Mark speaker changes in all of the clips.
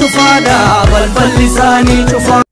Speaker 1: Tufaadha balballi isaanii cufaa.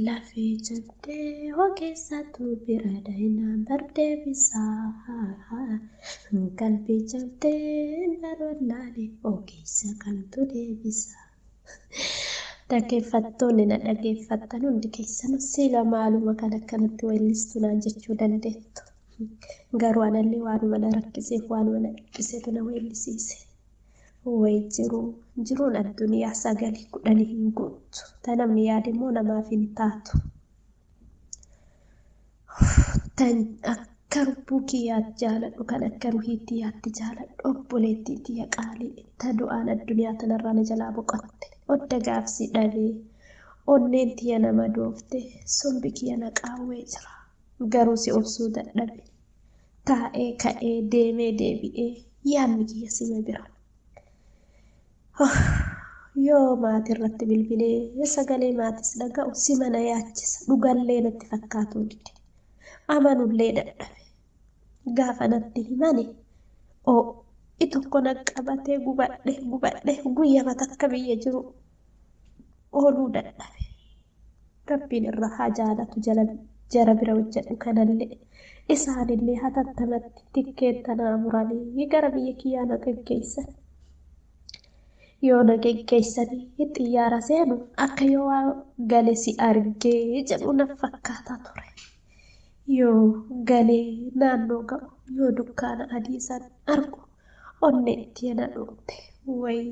Speaker 2: Lafee jabdee ogeessatu bira dainaan bardeebisaa. Qalbii jabdee barwallaalee ogeessa kamtu deebisaa. Dhaggeeffattoonni na dhaggeeffattan hundi keessanuu sila maaluma kan akkanatti weellistu naan jechuu dandeettu. Garuu anallee waanuma na rakkiseef waanuma na dhiphisetu na weellisiise. Way jiruu jiruun addunyaa sagalii kudhanii hin guuttu. Ta namni yaade immoo namaaf hin taatu. Tan akka lubbuu kiyyaatti jaaladhu kan akka ruhii tiyyaatti jaaladhu obboleettii tiyya qaalii ta du'aan addunyaa tanarraa na jalaa boqotte. Odda gaafsi dhabee onneen tiyya nama doofte sombi kiyya na qaawwee jira. Garuu si obsuu dadhabe. Taa'ee ka'ee deemee deebi'ee yaadni kiyya sima bira. Yoo maatii irratti bilbilee sagalee maatis dhaga'u si mana yaachisa dhugallee natti fakkaatuu dide. Amanullee dadhabe. Gaafa natti himani oo'i tokko na qabatee gubadhe gubadhe guyyama takka biyya jiru ooluu dadhabe. Rabbiin irra haa jaalatu jara bira hojjedhu kanallee isaanillee hatattamatti tikkeetta naa muranii gara biyya kiyyaa na geggeessan. Yoo na geggeessanii xiyyaara seenu akka yoo waa gale si argee jedhu na fakkaataa ture. Yoo galee naannoo ga'u yoo dukkaana adii san argu onneen tiyya na dhoofte. Wayi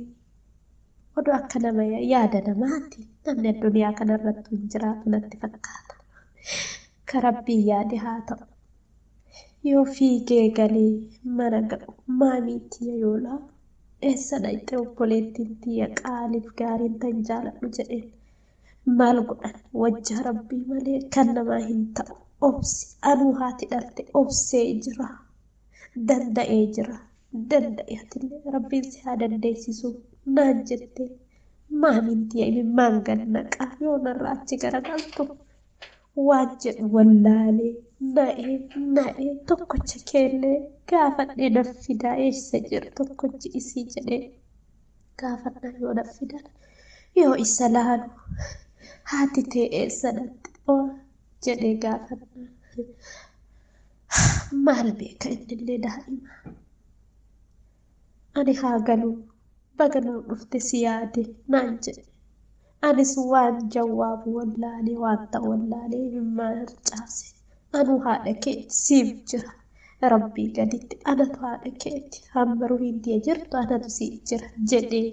Speaker 2: oduu akka nama yaada namaati namni addunyaa kanarratti hin jiraatu natti fakkaata. Ka rabbiin yaade haa ta'u. Yoo fiigee galee mana ga'u maamii tiyya yoo laalu eessa dhaqxe obboleettiin tiyya qaaliif gaariin tan jaaladhu jedheen maal godhan wajja rabbii malee kan namaa hin ta'u. Obsi anuu haati dhalte obsee jira danda'ee jira danda'e atillee rabbiin si haa dandeessisu naan jette maamiin tiyya imimmaan gad naqaa yoo narraa achi garagaltu waan jedhu wallaalee na'ee na'ee tokkocha keellee gaafadhee na fidaa eessa jira tokkochi isii jedhee gaafadhaa yoo na fidan yoo isa laalu haati tee eessa dhaqxe jedhee gaafadhaa. Maal beeka innillee daa'ima. Ani haa galuu baga nuu dhufte si yaade naan jedhe. Anis waan jawwaabu wallaalee waan ta'u wallaalee imimmaan harcaase. Anuu haadha keeti siif jira. Rabbii gaditti anatu haadha keeti hamma ruhiin tiyya jirtu anatu siif jira jedhee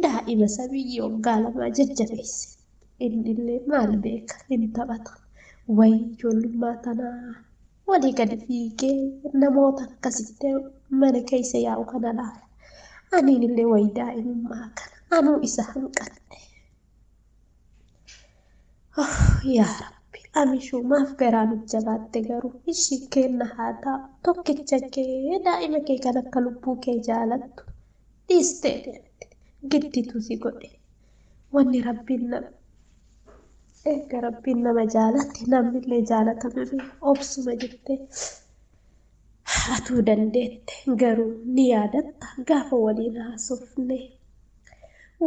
Speaker 2: daa'ima sabiyyii waggaa lamaa jajjabeesse. Innillee maal beeka hin taphata. Wayi ijoollummaa tanaa walii gadi fiigee namoota akkasitti mana keessa yaa'u kana laala. Aniin illee wayi daa'imummaa kana anuu isa hanqadhe. Yaa Rabbi amishuu maaf garaa nu jabaatte garuu ishii kenna haa taa'u tokkicha kee daa'ima kee kan akka lubbuu kee jaalattu dhiistee deemte gidditu si godhe. Wanni rabbiin nama eega rabbiin nama jaalatte namnillee jaalatame obsuma jettee atuu dandeette garuu ni yaadatta gaafa waliin haasofne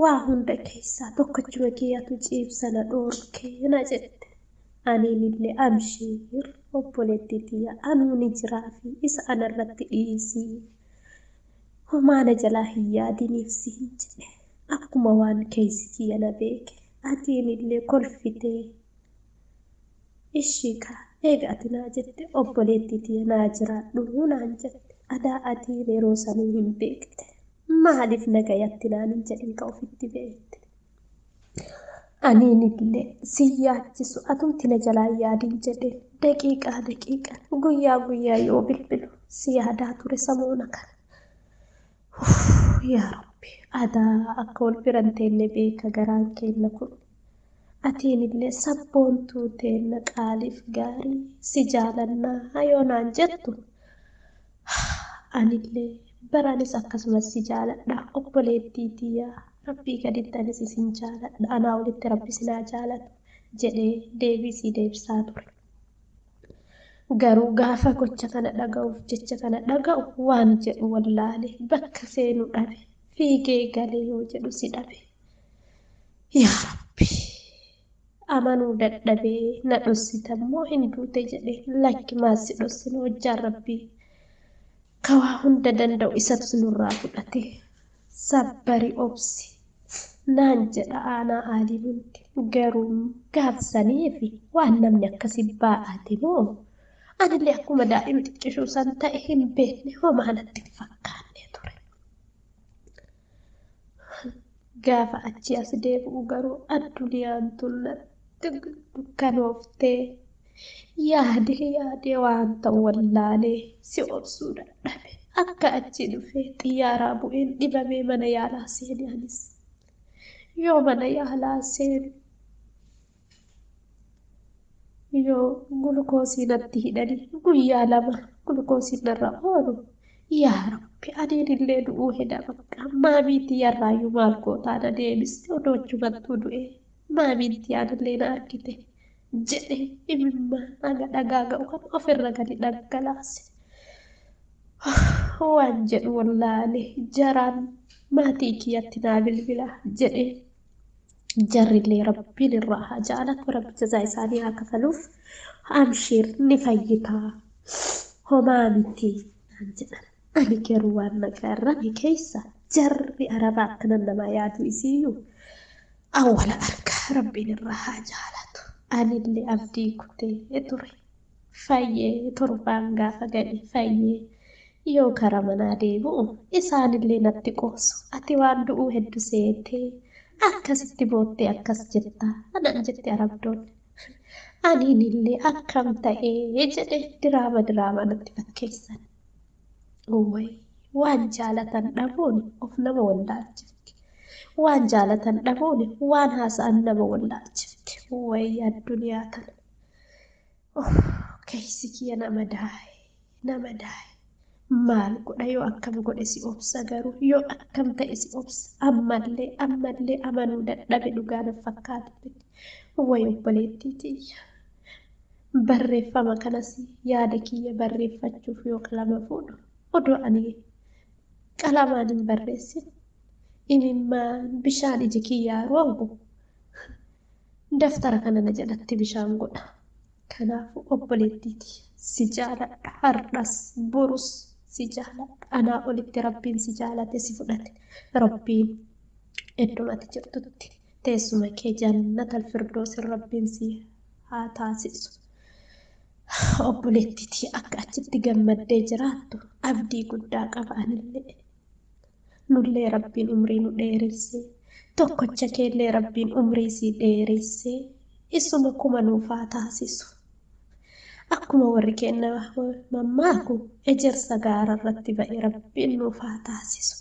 Speaker 2: waa hunda keessaa tokkochuma kiyyatu ciibsa na dhoorkee na jette. Aniin illee amshiir obboleettii tiyya anuu ni jiraa fi isa anarratti dhiisii homaa na jalaa hin yaadiniif siin jedhe. Akkuma waan keessi kiyya na beeke atiin illee kolfitee ishii kaa eega ati naa jette obboleettii tiyya naa jiraadhu naan jette. Adaa atiin yeroo sanuu hin beekte. Maaliif nagayatti naan hin jedhin ka ofitti beekte. Aniin illee si yaachisu atumti na jalaa yaadin jedhee daqiiqaa daqiiqaan guyyaa guyyaa yoo bilbilu si yaadaa ture samoona kana. Yaa Rabbi adaa akka wal bira hin teenne beeka garaan keenna kun. Atiin illee sabboontuu teenna qaaliif gaarii si jaalannaa yoo naan jettu anillee baraanis akkasumas si jaaladha obboleettii tiyyaa rabbii gaditti anis isin jaaladha anaa olitti rabbi sinaa jaalatu jedhee deebii sii deebisaa ture. Garuu gaafa gocha kana dhaga'uuf jecha kana dhaga'u waan jedhu wallaalee bakka seenu dhabe fiigee galee yoo jedhu si dhabe. Yaa Rabbi, amanuu dadhabee na dhossitammoo hin duute jedhee lakki maal si dhossinu hojjaan Rabbii ka waa hunda danda'u isatu nurraa fudhate. Sabbari obsi naan jedha aanaa aalii hundi. Garuu gaafsaniifi waan namni akkasi baa'ate moo anillee akkuma daa'ima xiqqishuu san ta'e hin beekne homaa natti hin fakkaanne ture. Gaafa achi as deebi'u garuu adduniyaan tun natti dukkanooftee yaadee yaadee waan ta'u wallaalee si obsuu dadhabe. Akka achi dhufee xiyyaaraa bu'een dhibamee mana yaalaa seene anis. Yoo mana yaalaa seenu yoo gulukoosii natti hidhanii guyyaa 2 gulukoosiin narra oolu yaa Rabbi aniin illee du'uu heda bakka maamiin tiyyarraayyuu maal gootaa na deebiste odoo achumattuu du'ee maamiin tiyyaan illee na argite jedhe imimmaan haga dhagaa ga'u kan ofirra gadi dhangalaase. Waan jedhu wallaale jaraan maatii kiyyatti naa bilbila jedhe jarrillee Rabbiin irraa haa jaalatu Rabbi jazaa isaanii haa kafaluuf amshiir ni fayyitaa homaa miti naan jedhan. Ani garuu waan na qarrame keessa jarri arabaa akkana namaa yaadu isiiyyuu awwala arga Rabbiin irraa haa jaalatu. Anillee abdii kutee ture. Fayyee torbaan gaafa ga'e fayyee yoo kara manaa deebi'u isaanillee natti qoosu. Ati waan du'uu hedduu seetee akkasitti boottee akkas jetta naan jette arabdoonni. Aniinillee akkam ta'ee jedhe diraama diraama natti fakkeessan. Way waan jaalatan dhabuun of nama wallaalchifti. Waan jaalatan dhabuun waan haasa'an nama wallaalchifti. Way addunyaa tana. Keessi kiyya nama daaye nama daaye. Maal godha yoo akkam godhe si obsa garuu yoo akkam ta'e si obsa ammallee ammallee amanuu dadhabe dhugaa na fakkaatu miti. Way obboleettii tiyya. Barreeffama kanas yaada kiyya barreeffachuuf yoo qalama fuudhu odoo ani qalamaan hin barreessin imimmaan bishaan iji kiyyaa roobu daftara kana na jalatti bishaan godha. Kanaafuu obboleettii tiyya si jaaladha har'as borus si jaaladha anaa olitti Rabbiin si jaalate si fudhate Rabbiin idduma ati jirtutti teessuma kee jannatal firdoosin Rabbiin si haa taasisu. Obboleettii tiyya akka achitti gammaddee jiraattu abdii guddaa qaba anillee. Nullee Rabbiin umrii nu dheeressee tokkocha keellee Rabbiin umrii sii dheeressee isuma kuma nuuf haa taasisu. Akkuma warri keenya mammaaku ejersa gaara irratti ba'e Rabbiin nuuf haa taasisu.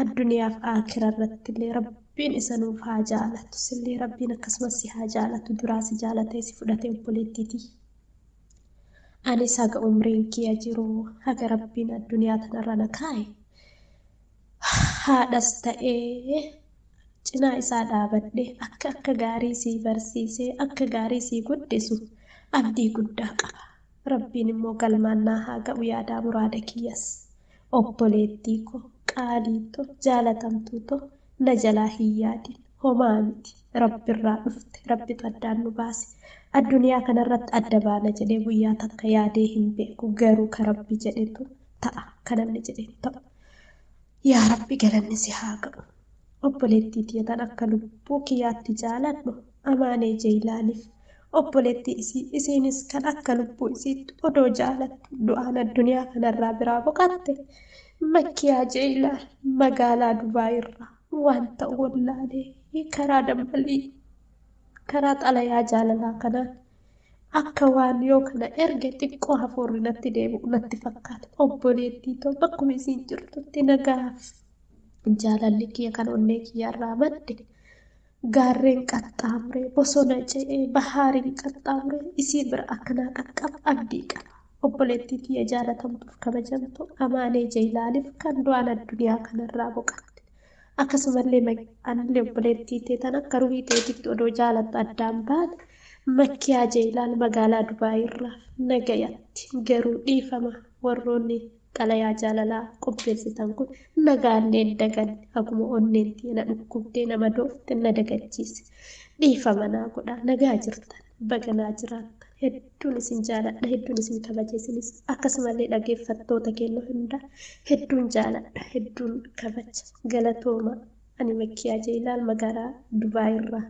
Speaker 2: Addunyaaf aakira irratti illee Rabbiin isa nuuf haa jaalatu. Sillee Rabbiin akkasumas si haa jaalatu. Duraa si jaalatee si fudhatee obboleettii tiyya. Anis haga umriin kiyya jiru haga Rabbiin addunyaa tanarra na kaa'e haadhas ta'ee cinaa isaa dhaabadhee akka akka gaarii sii barsiisee akka gaarii sii guddisu abdii guddaa qaba. Rabbiin immoo galmaan naa haa ga'u yaadaa muraada kiyyas. Obboleettii koo qaalii too jaalatamtuu too na jalaa hin yaadin homaa miti Rabbirraa dhufte Rabbitu addaan nu baase. Addunyaa kanarratti adda baana jedhee guyyaa takka yaadee hin beeku garuu ka Rabbi jedhetu ta'a ka namni jedhe hin ta'u. Yaa Rabbi galanni si haa ga'u. Obboleettii tiyya tan akka lubbuu kiyyaatti jaaladhu Amaanee Jeeylaaniif obboleettii isii isiinis kan akka lubbuu isiitti odoo jaalattu du'aan addunyaa kanarraa biraa boqatte Makkiyaa Jeeylaan magaalaa Dubaay irraa waan ta'u wallaalee karaa dambalii karaa xalayaa jaalalaa kanaan akka waan yoo kana erge xiqqoo hafuurri natti deebi'u natti fakkaata. Obboleettii too bakkuma isiin jirtutti nagaaf jaalalli kiyya kan onnee kiyyarraa madde gaarreen qaxxaamuree bosona ce'ee bahaariin qaxxaamuree isii bira akkanaa qaqqabu abdii qaba. Obboleettii tiyya jaalatamtuuf kabajamtu Amaanee Jeeylaaniif kan du'aan addunyaa kanarraa boqatte. Akkasumallee anillee obboleettii tee tan akka ruhii teetitti odoo jaalattu addaan baate Makkiyaa Jeeylaan magaalaa Dubaay irraa nagayatti garuu dhiifama warroonni Xalayaa jaalalaa qopheessitan kun nagaallee hin daganne, haguma onneen tiyya na dhukkubdee nama doofte na dagachiise. Dhiifama naa godhaa. Nagaa jirtan, baga naa jiraattan. Hedduun isin jaaladha, hedduun isin kabaja isinis akkasumallee dhaggeeffattoota keenya hunda hedduun jaaladha, hedduun kabaja. Galatooma. Ani Makkiyaa Jeeyilaal magaalaa Dubaay irraa.